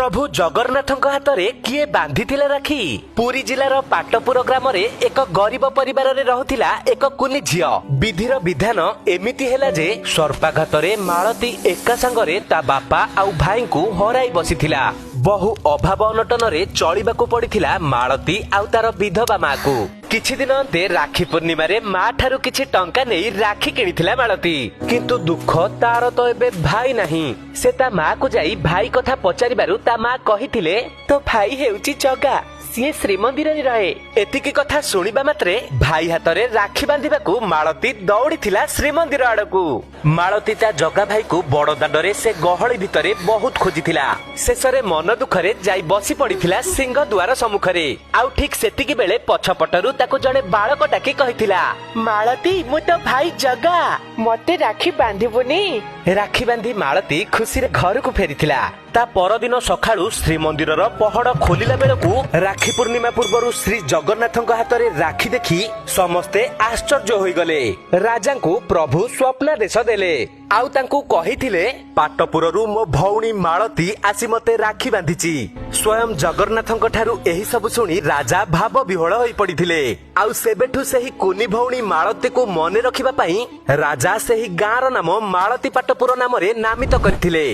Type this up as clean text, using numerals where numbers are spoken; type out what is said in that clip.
ପ୍ରଭୁ ଜଗନ୍ନାଥଙ୍କ ହାତରେ କିଏ ବାନ୍ଧିଥିଲା ରାକ୍ଷୀ? ପୁରୀ ଜିଲ୍ଲାର ପାଟପୁର ଗ୍ରାମରେ ଏକ ଗରିବ ପରିବାରରେ ରହୁଥିଲା ଏକ କୁନି ଝିଅ। ବିଧିର ବିଧାନ ଏମିତି ହେଲା ଯେ ସର୍ପାଘାତରେ ମାଳତୀ ଏକା ସାଙ୍ଗରେ ତା ବାପା ଆଉ ଭାଇଙ୍କୁ ହରାଇ ବସିଥିଲା। ବହୁ ଅଭାବ ଅନଟନରେ ଚଳିବାକୁ ପଡିଥିଲା ମାଳତୀ ଆଉ ତାର ବିଧବା ମାକୁ। କିଛି ଦିନ ଅନ୍ତେ ରାକ୍ଷୀ ପୂର୍ଣ୍ଣିମାରେ ମା ଠାରୁ କିଛି ଟଙ୍କା ନେଇ ରାକ୍ଷୀ କିଣିଥିଲା ମାଳତୀ। କିନ୍ତୁ ଦୁଃଖ, ତାର ତ ଏବେ ଭାଇ ନାହିଁ। ସେ ତା ମାକୁ ଯାଇ ଭାଇ କଥା ପଚାରିବାରୁ ତା ମା କହିଥିଲେ, ତୋ ଭାଇ ହେଉଛି ଜଗା, ସିଏ ଶ୍ରୀମନ୍ଦିରରେ ରହେ। ଏତିକି କଥା ଶୁଣିବା ମାତ୍ରେ ଭାଇ ହାତରେ ରାକ୍ଷୀ ବାନ୍ଧିବାକୁ ମାଳତୀ ଦୌଡ଼ିଥିଲା ଶ୍ରୀମନ୍ଦିର ଆଡକୁ। ମାଳତୀ ତା ଜଗା ଭାଇକୁ ବଡ ଦାଣ୍ଡରେ ସେ ଗହଳି ଭିତରେ ବହୁତ ଖୋଜିଥିଲା। ଶେଷରେ ମନ ଦୁଃଖରେ ଯାଇ ବସି ପଡିଥିଲା ସିଂହ ଦୁଆର ସମ୍ମୁଖରେ। ଆଉ ଠିକ ସେତିକି ବେଳେ ପଛପଟରୁ ତାକୁ ଜଣେ ବାଳକ ଡାକି କହିଥିଲା, ମାଳତୀ, ମୁଁ ତୋ ଭାଇ ଜଗା, ମତେ ରାକ୍ଷୀ ବାନ୍ଧିବୁନି? ରାକ୍ଷୀ ବାନ୍ଧି ମାଳତୀ ଖୁସିରେ ଘରକୁ ଫେରିଥିଲା। ତା ପରଦିନ ସକାଳୁ ଶ୍ରୀମନ୍ଦିରର ପହଡ ଖୋଲିଲା ବେଳକୁ ରାକ୍ଷୀ ପୂର୍ଣ୍ଣିମା ପୂର୍ବରୁ ଶ୍ରୀ ଜଗନ୍ନାଥଙ୍କ ହାତରେ ରାକ୍ଷୀ ଦେଖି ସମସ୍ତେ ଆଶ୍ଚର୍ଯ୍ୟ ହୋଇଗଲେ। ରାଜାଙ୍କୁ ପ୍ରଭୁ ସ୍ୱପ୍ନାଦେଶ ଦେଲେ ଆଉ ତାଙ୍କୁ କହିଥିଲେ, ପାଟପୁରରୁ ମୋ ଭଉଣୀ ମାଳତୀ ଆସି ମତେ ରାକ୍ଷୀ ବାନ୍ଧିଛି। ସ୍ୱୟଂ ଜଗନ୍ନାଥଙ୍କ ଠାରୁ ଏହି ସବୁ ଶୁଣି ରାଜା ଭାବ ବିହ୍ୱଳ ହୋଇ ପଡିଥିଲେ। ଆଉ ସେବେଠୁ ସେହି କୁନି ଭଉଣୀ ମାଳତୀକୁ ମନେ ରଖିବା ପାଇଁ ରାଜା ସେହି ଗାଁର ନାମ ମାଳତୀ ପାଟପୁର ନାମରେ ନାମିତ କରିଥିଲେ।